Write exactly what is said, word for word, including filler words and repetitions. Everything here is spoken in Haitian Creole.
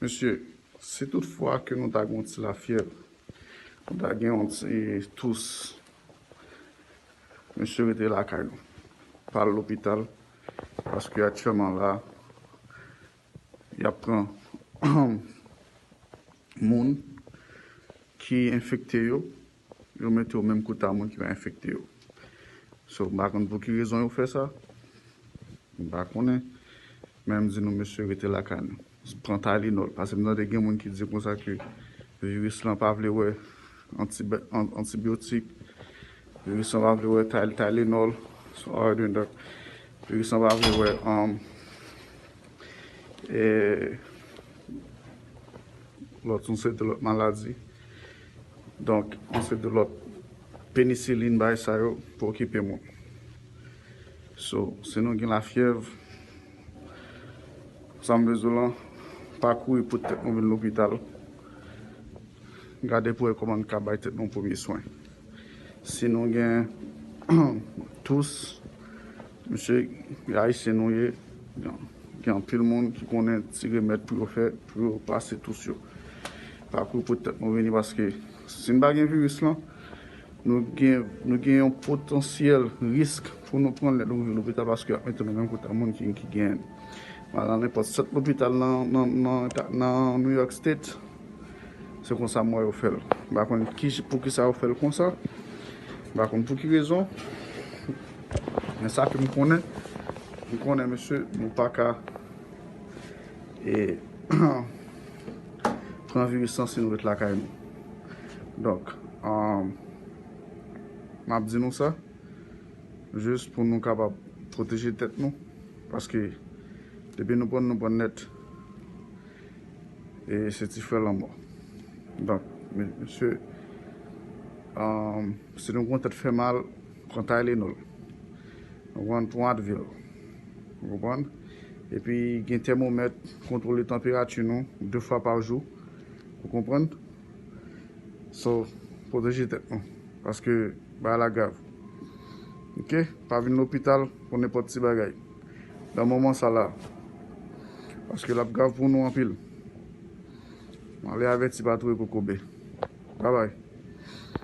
Mesye, si toutfwa ke nou ta gen yon ti lafyèv, nou ta gen yon ti tous, mesye, rete lakay nou. Pa al lopital, paske aktyèlman la, y ap pran moun ki enfekte yo, yo mete yo menm kote a moun ki pa enfekte yo. So, m pa konn pou ki rezon yo fè sa. M pa konnen. Men m di nou, mesye, rete lakay nou. Pran Tylenol. Paske m tande gen moun ki di konsa ke viris lan pa vle wè anti-, an-, antibyotik. Viris lan pa vle wè Tyl-, Tylenol. So, I don't know. Viris lan pa vle wè, um, e, lòt, yon seri de lòt maladi. Donk, yon seri de lòt penisilin, bagay sa yo, pou okipe moun. So, si nou gen lafyèv, sa m bezwen lan, pa kouri pou tèt nou vin lopital. Gade pou wè kòman n ka bay tèt nou premye swen. Si nou gen tous, mesye, Ayisyen nou ye, gen, gen anpil moun ki konnen ti remèd pou yo fè, pou yo pase tous yo. Pa kouri pou tèt nou vini, paske si n pa gen viris lan, nou gen, nou gen yon potansyèl risk pou nou pran lè nou rive lopital, paske y ap mete nou menm kote a moun ki, ki genyen. Nan nenpòt sèt lopital nan, nan, nan, nan New York State, se konsa m wè yo fè l. M pa konn ki, pou ki sa yo fè l konsa. M pa konn pou ki rezon. Men sa ke m konnen, m konnen, mesye, nou pa ka, e, pran viris lan si nou ret lakay nou. Donk, um, m ap di nou sa, jis pou nou kapab pwoteje tèt nou, paske depi nou pran, nou pran nèt, e se ti frè lanmò. Donk, me-, mesye, um, si nou gen tèt fè mal, pran Tylenol. Nou pran, pran Advil. Ou konprann? Epi gen tèmomèt, kontwole tanperati nou de fwa pa jou. Ou konprann? So, pwoteje tèt nou. Paske bagay la grav. Oke? Pa vin lopital pou nenpòt ti bagay. Nan moman sa la. Paske l ap grav pou nou anpil. Mwen ale avèti pa tou e kokobe. Babay.